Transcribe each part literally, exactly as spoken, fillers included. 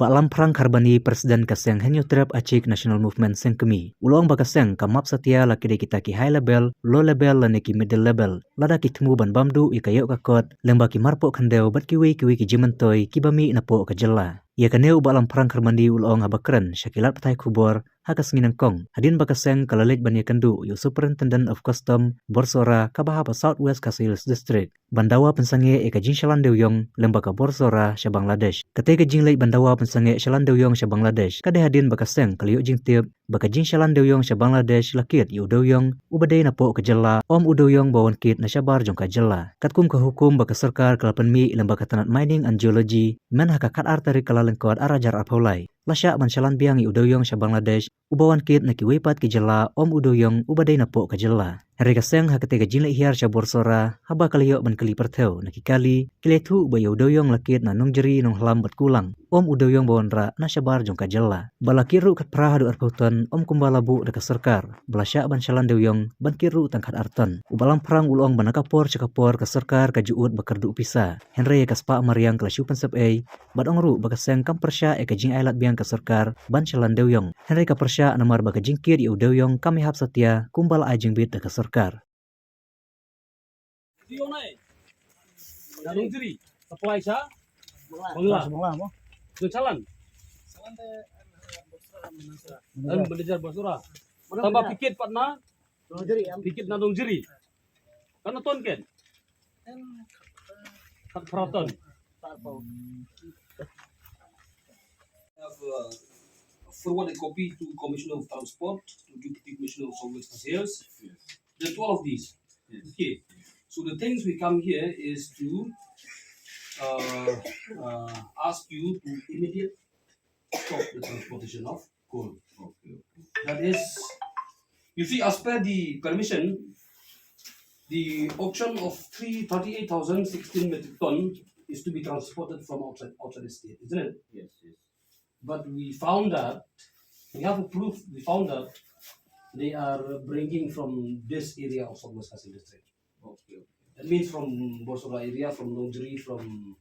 Bah Lamphrang Kharbani, President ka seng Hynñiewtrep Achik National Movement Sengkmie, u la ong ba ka seng kam map satia la ki dei kita ki high level, low level lane ki middle level, lada ki thmu ban bam duh ïa ka ïoh ka kot lyngba ki marpoh khyndew bad kiwei kiwei ki jingmyntoi kiba mih napoh ka jylla. Ïa kane u Bah Lamphrang Kharbani u la ong haba kren sha ki lad pathai khubor ha ka sngi nyngkong, hadien ba ka seng ka la leit ban ïakynduh ïa u Superintendent of Custom Borsohra kaba hap ha South West Khasi Hills District ban dawa pynsangeh ïa ka jingshalan dewïong lyngba ka Borsohra sha Bangladesh. Katei ka jingleit ban dawa pynsangeh shalan dewïong sha Bangladesh ka dei hadien ba ka seng ka la ïoh jingtip ba ka jingshalan dewïong sha Bangladesh la kit ïa u dewïong uba dei napoh ka jylla, ym u dewïong ba wan kit na shabar jong ka jylla. Katkum ka hukum ba ka sorkar ka la pynmih lyngba ka tnat Mining and Geology, myn ha ka khatar tarik Kyllalyngkot arhajar arphew lai, la shah ban shalan biang ïa u dewïong sha Bangladesh uba wan kit na kiwei pat ki jylla, ym u dewïong uba dei napoh ka jylla. Hynrei ka seng ha katei ka jingleit hiar sha Borsohra, haba ka la ïoh ban kylli pyrthew na ki kali, ki la ïathuh ba ïa u dewïong la kit na Nongjri, Nonghlam bad Kulang, ym u dewïong ba wanrah na shabar jong ka jylla. Ba la kit ruh khatphra haduh arphew ton, ym kumba la buh da ka sorkar ba la shah ban shalan dewïong ban kit ruh tang khatar ton. U Bah Lamphrang u la ong ba na ka por sha ka por ka sorkar ka ju ud ba kyrduh pisa, hynrei ïa ka spah mariang ka la shu pynsep ei, bad ong ruh ba ka seng kam pyrshah ïa ka jingai lad biang ka sorkar ban shalan dewïong, hynrei ka pyrshah namar ba ka jingkit ïa u dewïong kam ïahap satia kumba la ai jingbit da ka sorkar. Dewïong nai na Nongjri, supply sha Bangla. Bangla mo. Dewïong shalan. Em, manager Borsohra. Tangba phi kit pat na, phi kit na Nongjri. Katno ton ken? Khatphra ton. Have, uh, forward a copy to Commissioner of Transport, to Deputy Commissioner of South West Khasi Hills. Yes. The two of these. Yes. Okay. So the things we come here is to, uh, uh, ask you to immediate stop the transportation of coal. Okay, okay. That is, you see, as per the permission, the auction of three, thirty-eight thousand sixteen metric ton is to be transported from outside, outside the state, isn't it? Yes, yes. But we found that, we have a proof, we found that they are bringing from this area of South West Khasi District. Okay, okay. That means from Borsohra area, from Nongjri, from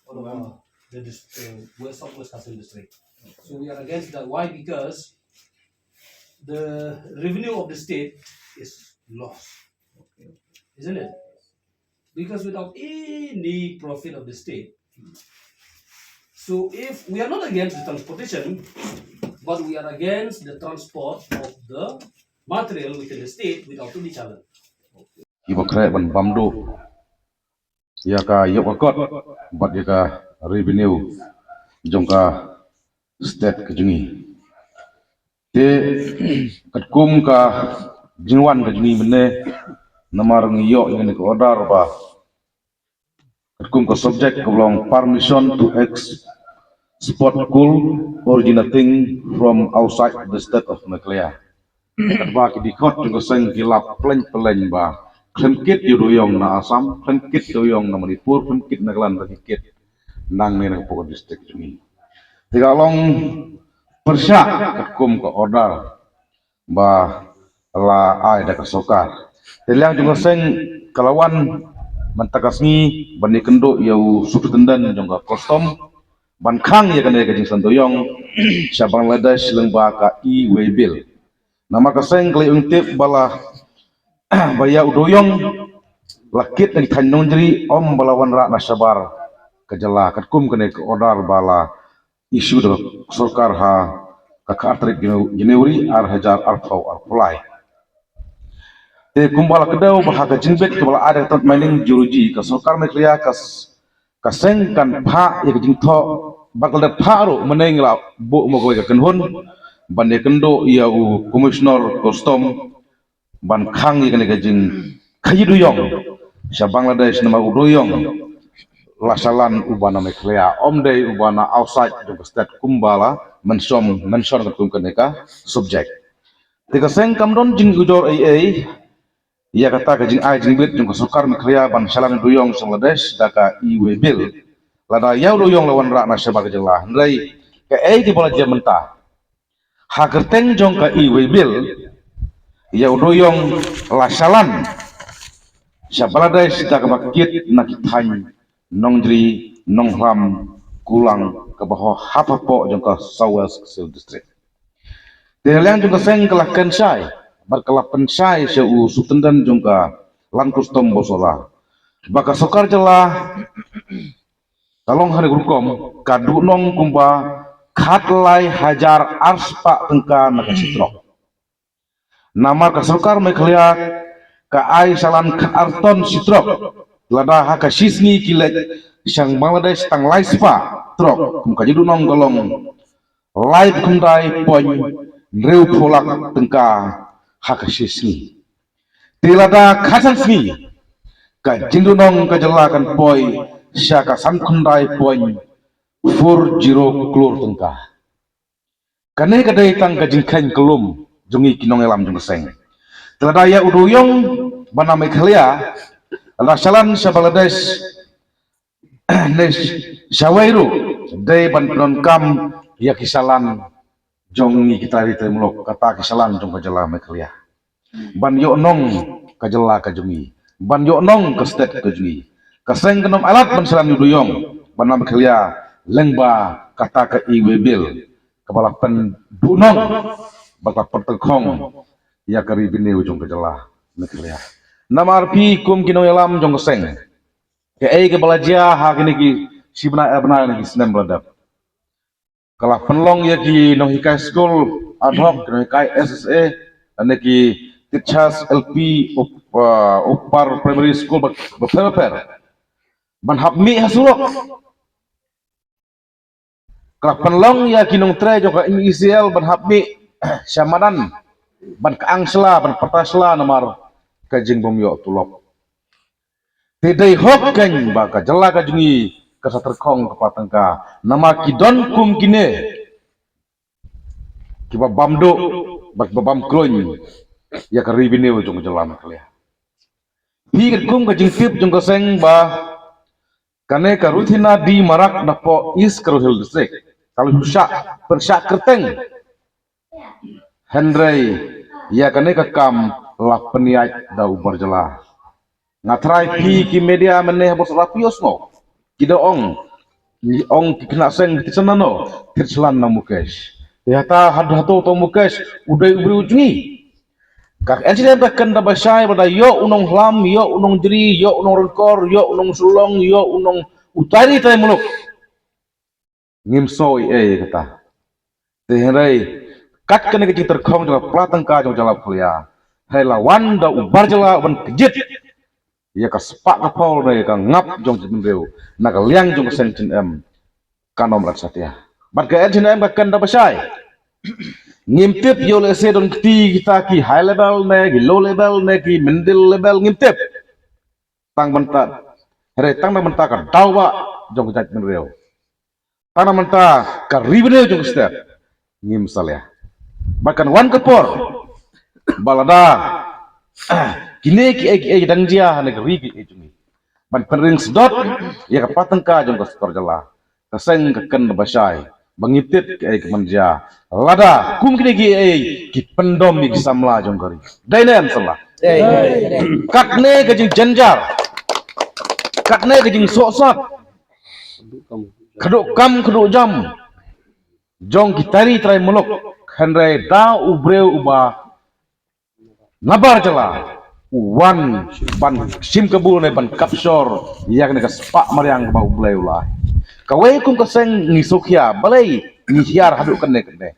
all over the dis-, uh, West, South West Khasi District. Okay. So we are against that. Why? Because the revenue of the state is lost. Okay, okay. Isn't it? Because without any profit of the state. Hmm. So if we are not against the transportation, but we are against the transport of the material within the state without any challenge. Kiba khreh ban bam duh ïa ka ïoh ka kot bad ïa ka revenue jong ka state ka jong ngi. Te katkum ka jingwan ka jong ngi mynne, namar ngi ïoh ïa kane ka order ba katkum ka subject ka long permission to export coal originating from outside the state of Meghalaya. Katba ki dkhot jong ka seng ki la pynlong pynlong ba khlem kit ïa u dewïong na Assam, khlem kit dewïong na Manipur, khlem kit Nagaland, ba ki kit nangne na ka pdeng district jong ngi. Te ka long pyrshah katkum ka order ba la ai da ka sorkar. Te liang jong ka seng ka la wan mynta ka sngi ban ïakynduh ïa u superintendent jong ka custom ban khang ïa kane ka jingsalan dewïong sha Bangladesh lyngba ka e-way bill. Namar ka seng ka la ïohi tip ba la, ba ïa u dewïong la kit na ki thaiñ Nongjri, ym ba la wanrah na shabar ka jylla, katkum kane ka order ba la issue da ka sorkar ha ka khatar tarik Janu-, January arhajar arphew arphew lai. Te kumba la kdew ba ha ka jingbit kaba la ai da ka tnat Mining Geology, ka sorkar Meghalaya ka s-, ka seng kan phah ïa ka jingthoh, bad ka la dep phah ruh mynne, ngi la buh mo kawei ka kynhun ban ïakynduh ïa u Commissioner Custom ban khang ïa kane ka jingkhaïi dewïong sha Bangladesh, namar u dewïong la shalan uba na Meghalaya, ym dei uba na outside jong ka state kumba la mention, mention katkum kane ka subject. Te ka seng kam don jingujor ei ei ïa kata ka jingai jingbit jong ka sorkar Meghalaya ban shalan dewïong sha Bangladesh da ka e-way bill lada ïa u dewïong la wanrah na shabar ka jylla. Hynrei kaei kaba la jia mynta, ha kyrteng jong ka e-way bill, ïa u dewïong la shalan sha Bangladesh da kaba kit na ki thaiñ Nongjri, Nonghlam, Kulang, kaba hap hapoh jong ka South West Khasi Hills District. Te na liang jong ka seng ka la kren shai bad ka la pynshai sha u Superintendent jong ka Land Custom Bawsala ba ka sorkar jylla ka long ha kane ka rukom, ka duhnong kumba khatlai hajar arspah tyngka na ka shi trok. Namar ka sorkar Meghalaya ka ai shalan khatar ton shi trok, lada ha ka shi sngi ki leit sha Bangladesh tang lai spah trok, kum ka jingduhnong ka long lai khyndai point hynriewphew lak tyngka ha ka shi sngi. Te lada khatsan sngi, ka jingduhnong ka jylla kan poi sha ka san khyndai point four zero klur tyngka. Kane ka dei tang ka jingkheiñ kyllum jong ngi ki nongïalam jong ka seng. Te lada ïa u dewïong ba na Meghalaya, lada shalan sha Bangladesh ne shawei ruh, dei ban pyndonkam ïa ki shalan jong ngi kita ri trai muluk, kata ki shalan jong ka jylla Meghalaya, ban ïoh nong ka jylla ka jong ngi, ban ïoh nong ka state ka jong ngi. Ka seng kan ym ailad ban shalan ïa u dewïong ba na Meghalaya lyngba kata ka e-way bill kaba la pynduhnong bad ka pyntyngkhong ïa ka revenue jong ka jylla Meghalaya. Namar phi kum ki nongïalam jong ka seng, kaei kaba la jia ha kine ki shi bnai ar bnai ne ki snem ba la dep, ka la pynlong ïa ki nonghikai skul ad hoc, ki nonghikai S S A, ne ki teachers L P, up-, uh, upper primary school ba, bapher bapher ban hap mih ha surok. Ka la pynlong ïa ki nongtrei jong ka M E C L ban hap mih sha madan ban kyang shla, ban pata shla namar ka jingbym ïoh tulop. Te dei hok kein ba ka jylla ka jong ngi ka sa tyrkhong ka paid tyngka, namar ki don kum kine kiba bam duh bad ba bam khlaiñ ïa ka revenue jong ka jylla Meghalaya. Phi katkum ka jingtip jong ka seng ba kane ka Ruthina D Marak napoh East Garo Hills District ka la pyrshah, pyrshah kyrteng. Hynrei ïa kane ka kam la pynïaid da u bar jylla. Nga tharai phi ki media mynne ha Bawsala phi ïohsngew ki da ong, ngi ong ki khynnah seng, thied shalan nano, thied shalan na Mukesh. Te hata, hato, hato u Mukesh u dei u briew jong ngi? Ka N C D M ka kren da ba shai ba da ïoh u nongïalam, ïoh u nongjri, ïoh u nongryngkor, ïoh u nongshillong, ïoh u nong, utai ri utai muluk. Ngim sngew ei ei ïa kata. Te hynrei kat kane ka jingtyrkhong jong ka pla tyngka jong ka jylla Meghalaya, hynrei la wan da u bar jylla ban kjit ïa ka spah ka phew ne ïa ka ngap jong ka jaitbynriew na ka liang jong ka seng H N M, kan ym rat satia. Bad ka N C D M ka kren da ba shai. Ngim tip, ïoh lehse don kti kita ki high level ne ki low level ne ki middle level, ngim tip. Tang mynta, hynrei tang na mynta ka daw ba jong ka jaitbynriew, tang na mynta ka revenue jong ka state, ngim salia. Ba kan wan ka por ba lada kine kiei kiei ki dang jia ha kane ka ri ka jong ngi, ban pynring sdot ïa ka pla tyngka jong ka sorkar jylla, ka seng ka kren da ba shai ba ngi tip kaei ka ban jia lada kum kine kiei ki pyndom ïa ki samla jong ka ri. Dei ne em samla? Katne ka jingjynjar, katne ka jingsohsat, khadduh kam khadduh jam jong kita ri trai muluk, hynrei da u briew uba na bar jylla u wan ban shim kabu ne ban kapshor ïa kane ka spah mariang kaba U Blei u la ai. Kawei kum ka seng ngi sngewkhia balei ngi hiar haduh kane kane.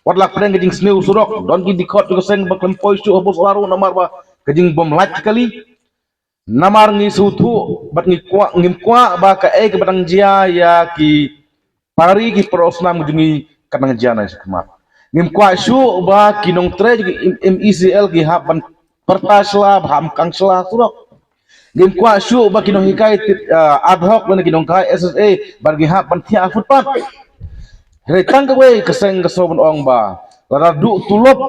Wat la pdeng ka jingsniew surok, don ki dkhot jong ka seng ba khlem poi shuh ha Bawsala ruh namar ba ka jingbym lait kali. Namar ngi sngewthuh bad ngi kwah, ngim kwah ba kaei kaba dang jia ïa ki para ri ki para snam jong ngi ka dang jia na shakhmat. Ngim kwah shuh ba ki nongtrei jong M-, M E C L ki hap ban pyrta shla, ba hap kyang shla surok. Ngim kwah shuh ba ki nonghikai tit-, ah, ad hoc lane ki nonghikai S S A ba ki hap ban thiah footpath. Hynrei tang kawei ka seng ka sngew ban ong ba lada duh tulop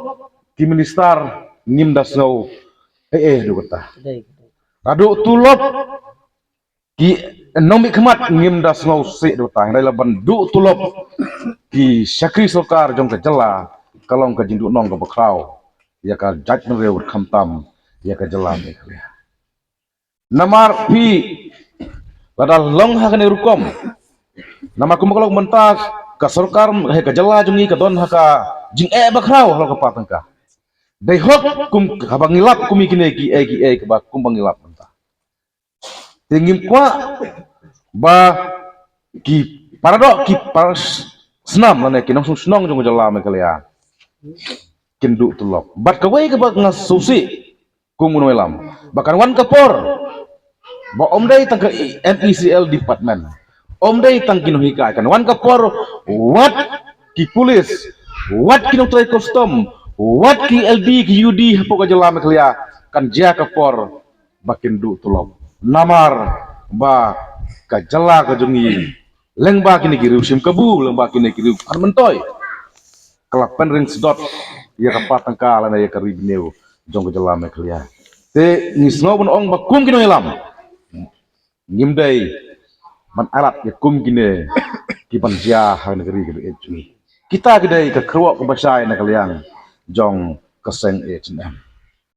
ki minister ngim da sngew eh eh duh kata. Lada duh tulop ki nongmihkhmat ngim da sngew sih duh kata. Hynrei lada ban duh tulop ki shakri sorkar jong ka jylla ka long ka jingduhnong kaba khraw ïa ka jaitbynriew khamtam ïa ka jylla Meghalaya. Namar phi lada long ha kane rukom, Namar kumba ka long mynta ka sorkar, eh, ka jylla jong ngi ka don ha ka jingeh bakhraw halor ka paid tyngka. Dei hok kum haba ngi lap kum ïa kine ki ei ki ei kaba kumba ngi lap mynta. Te ngim kwah ba ki para doh ki para s-, snam lane ki nongshong shnong jong ka jylla Meghalaya kin duh tulop. Bad kawei kaba nga sngewsih kum u nongïalam ba kan wan ka por ba ym dei tang ka M E C L department, ym dei tang ki nonghikai, kan wan ka por wat ki pulit, wat ki nongtrei custom, wat ki L D ki U D hapoh ka jylla Meghalaya kan jia ka por ba kin duh tulop. Namar ba ka jylla ka jong ngi lyngba kine ki riew shim kabu, lyngba kine ki riew phan myntoi, ka la pynring sdot ïa ka paid tyngka lane ïa ka revenue jong ka jylla Meghalaya. Te ngi sngew ban ong ba kum ki nongïalam ngim dei ban ailad ïa kum kine ki ban jia ha ka ri ka jong ngi. Kita ki dei ka kyrwoh kaba shai na ka liang jong ka seng A H N M.